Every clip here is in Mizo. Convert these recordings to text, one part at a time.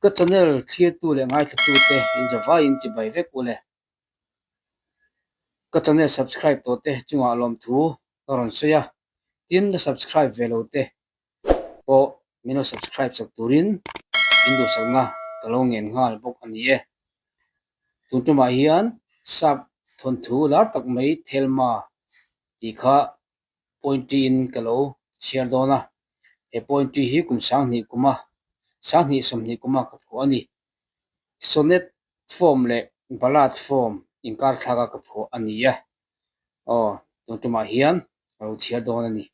Ka channel thlirtu leh ngaithlatute inzavaiin chibai vek u le. Ka channel subscribe tawh te chungah lawmthu ka rawn sawi a, tin la subscribe ve lo te pawh min lo subscribe chak turin in duhsakna ka lo ngen nghal bawk a ni e. Tun tumah hian sap thawnthu lar tak mai Thelma tih kha poetry in ka lo chhiar dawn a, he poetry hi kum sanghnih kuma sanghnih sawmhnih kuma ka phuah a ni. Sonnet form leh ballad form inkar thlak a ka phuah a ni e. Aw, tun tumah hian ka lo chhiar dawn a ni.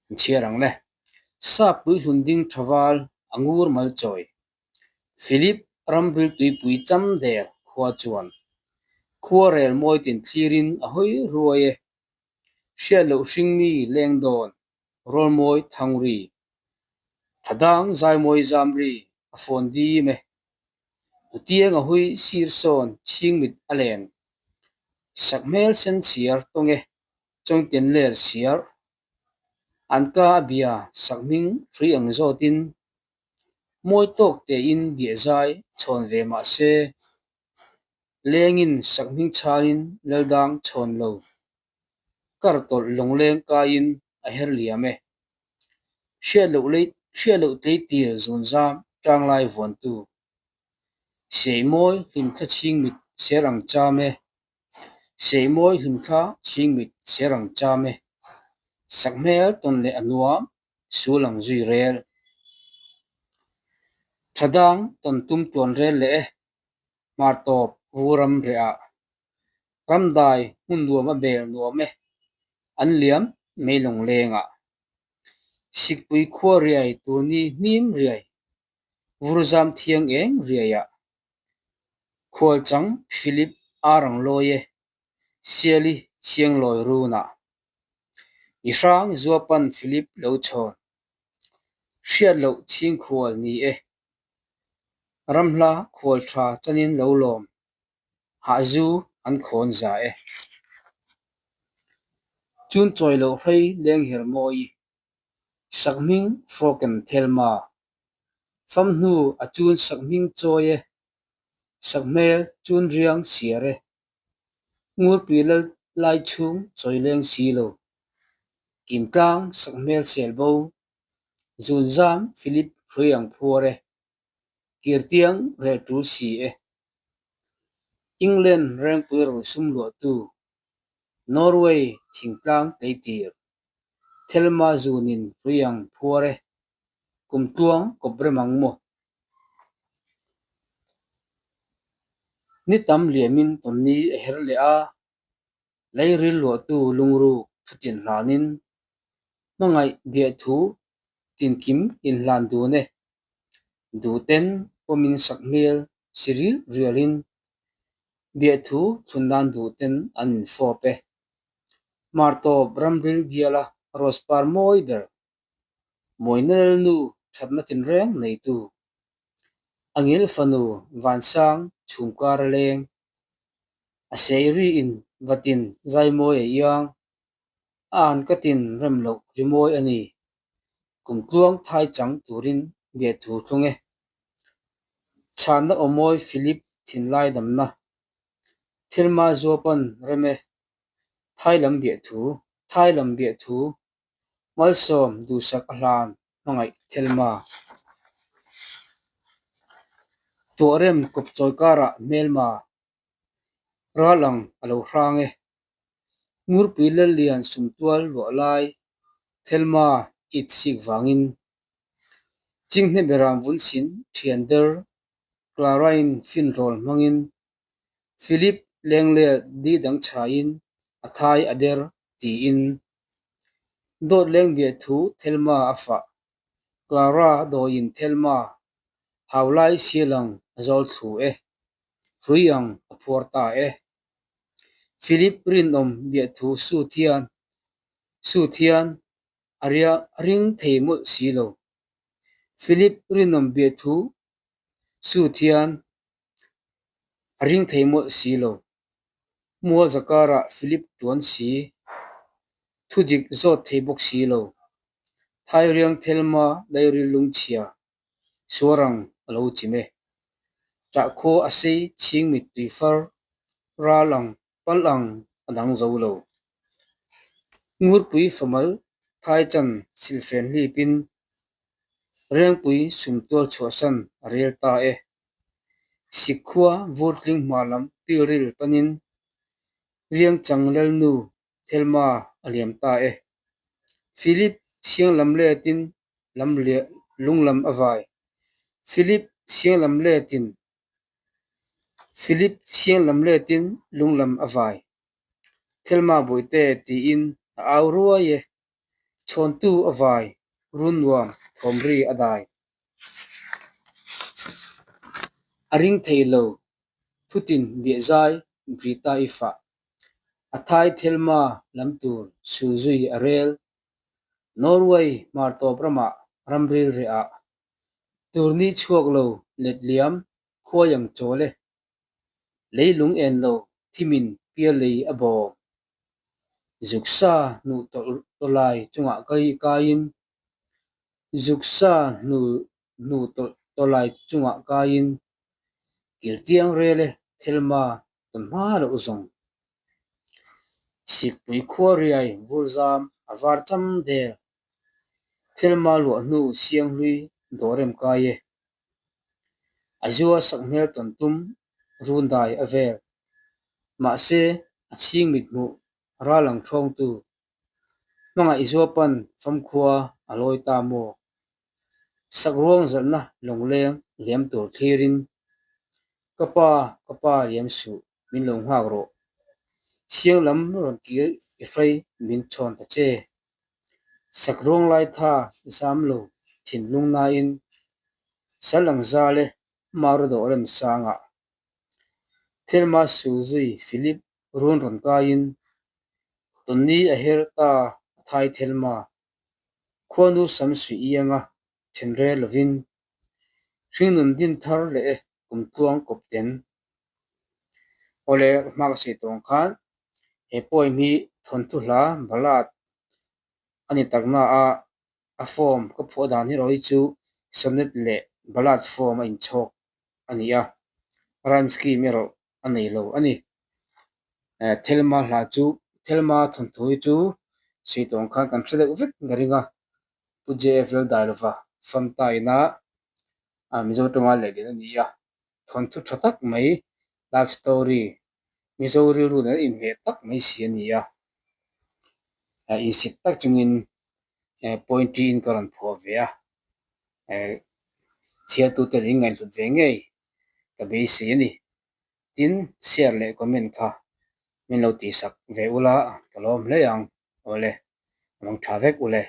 An chhiar ang le. Sap puihlun ding tha val a ngur mal chawi. Philip ramril tuipui cham der khua chuan khuarel mawi tin thlirin a hawi ruai e. Hriat loh hringmi leng dawn Rawlmawi Thangri, Thadang Zaimawi Zamri a fawn dim e. Tutiang a hui sir sawn chhingmit a len. Sakhmel sen chhiar tawng e, chawngten ler chhiar. An ka a bia sakhming hrui ang zawtin mawi tawk tein biahzai chhawn ve mah se, Lengin sakhming chhalin Laldang chhawn lo. Kar tawlh lawngleng kaiin a her liam e. Hriat loh lei hriat loh tleitir zunzam tanglai vuantu. Seimawi hlimthla chhingmit ser ang cham e. Seimawi hlimthla chhingmit ser ang cham e. Sakhmel tawn leh a nuam sul ang zui rel. Thadang tawn tum tuan rel leh e. Hmar tawp vuram reh ah. Ramdai hmun nuam a bel nuam e, an liam mai lawng lengah. Sikpui khua riai tur ni hnim riai, vurzam thiang eng riaiah. Khualchang Philip a rang lawi e, Siali Sianglawi runah. I hrang zuapan Philip lo chhawn, hriat loh chhingkhual ni e. Ramhla khual tha chanin lo lawm. Hahzu an khawn za e. Chun chawi loh hrei leng her mawi. Sakhming Froken Thelma. Fam hnu a chun sakhming chawi e. Sakhmel chun riang siar e. Ngurpui lal lai chhung chawi leng si lo. Kimtlang sakhmel sel bo. Zunzam Philip hrui ang phuar e. Kirtiang rel tul si e. England rengpui rawn sum luahtu, Norway thingtlang tleitir, Thelma zunin hrui ang phuar e, kumtluang kawp rem ang maw? Ni tam liamin tawnni a her leh a, Leiril luahtu lungruk thutin hlanin hmangaih biahthu tinkim inhlan dun e. Duhten pawmin sak hmel si ril rialin biahthu thlun nan duhten an infawp e. Hmartawp ramril biala rose par mawi ber mawina lalnu thatna tinreng neitu a ngil fanu vansang chhumkar a leng. A sei ri in vatin zaimawi a iang, a an ka tin rem loh rimawi a ni. Kum tluang thai chang turin biahthu thlung e. Chhanna awmawi Philip thinlai damna, Thelma zuapan rem e. Thai lam biahthu, Thai lam biahthu, Malsawm duhsak a hlan hmangaih Thelma. Tuahrem kawpchawi karah hmelma ral ang a lo hrang e. Ngurpui Lallian sumtual luah lai Thelma it sik vangin Chinghne beram vun sin thian der Clara-in finrawl hmangin Philip lengleh di dang chhaiin a thai a der tiin dawt leng biah thu Thelma a fah. Clara dawiin Thelma hau lai sial ang a zawl thlu e, hrui ang a phuar ta e. Philip rinawm biah thu sut hian sut hian a ring thei mawlh si lo. Philip rinawm biah thu sut hian A ring thei mawlh si lo. Mual zakarah Philip tuan si, thudik zawt thei bawk si lo. Thairiang Thelma lairil lungchhia suar ang. a lo chim e. Ṭahkhua a sei chhing mittui far ral ang pal ang a dang zo lo. Ngurpui famal thaichan silhfen hlipin Rengpui sumtual chhuahsan a rel ta e. Sikhua vurtling hma lam pilril panin Riangchang Lalnu Thelma a liam ta e. Philip Sianglam letin lam lunglam a vai. Philip Sianglam letin Philip Sianglam letin lunglam a vai. Thelma Bawihte tiin a au ruai e. Chhawntu a vai, run nuam thawmri a dai. A ring thei lo, thutin biahzai Brita i fah. A thai Thelma lam tur sulzui a rel. Norway hmar tawp ramah ramril reh ah. Turni chhuak lo let liam khuai ang chawl e. Leilung en lo thimin pialei a bawm. Zuksa hnuh tawlh tawlai chungah kaiin Zuksa hnuh tawlh tawlai chungah kaiin Kirtiang rel e Thelma tawn hma loh zawng. Sikpui khua riai vurzam a var cham der. Thelma luah hnu sianghlui dawhrem kai e. A zua sakhmel tawn tum run dai a vel. Mahse, a chhing mit hmuh ral ang thawngtu hmangaih zua pan famkhua a lawi ta maw? Sakruang zalhna lawngleng liam tur thlirin, Ka pa, ka pa liam suh, min lo nghak rawh. Siang lam rawn kir i hrei min chhawn ta che. Sakruang lai tha zam lo thinlung nain sal ang zal e Mara dawh rem sangah Thelma Sulzui Philip run rawn kaiin Tawni a her ta a thai Thelma khuanu sam suih ianga then rel lovin hringnun din thar leh e kumtluang kawp ten. Awle hma ka sawi tawng khan he poem hi thawnthu hla ballad a ni tak na a, a form ka phuah dan hi erawh hi chu sonnet leh ballad form a inchhawk a ni a, rhyme scheme erawh a nei lo a ni. Thelma hla chu Thelma thawnthu hi chu sawi tawng khan kan hre deuh vek ka ring a, Pu JF Laldailova famta ina Mizo tawnga lehlian a ni a, thawnthu tha tak mai life story Mizo rilru nen a inhmeh tak mai si a ni a, insit tak chungin poetry in ka rawn phuah ve a, chhiartute in ngaihhlut ve ngei ka beisei a ni. Tin, share leh comment kha min lo tihsak ve ula ka lawm hle ang. Awle, a mang tha vek ule.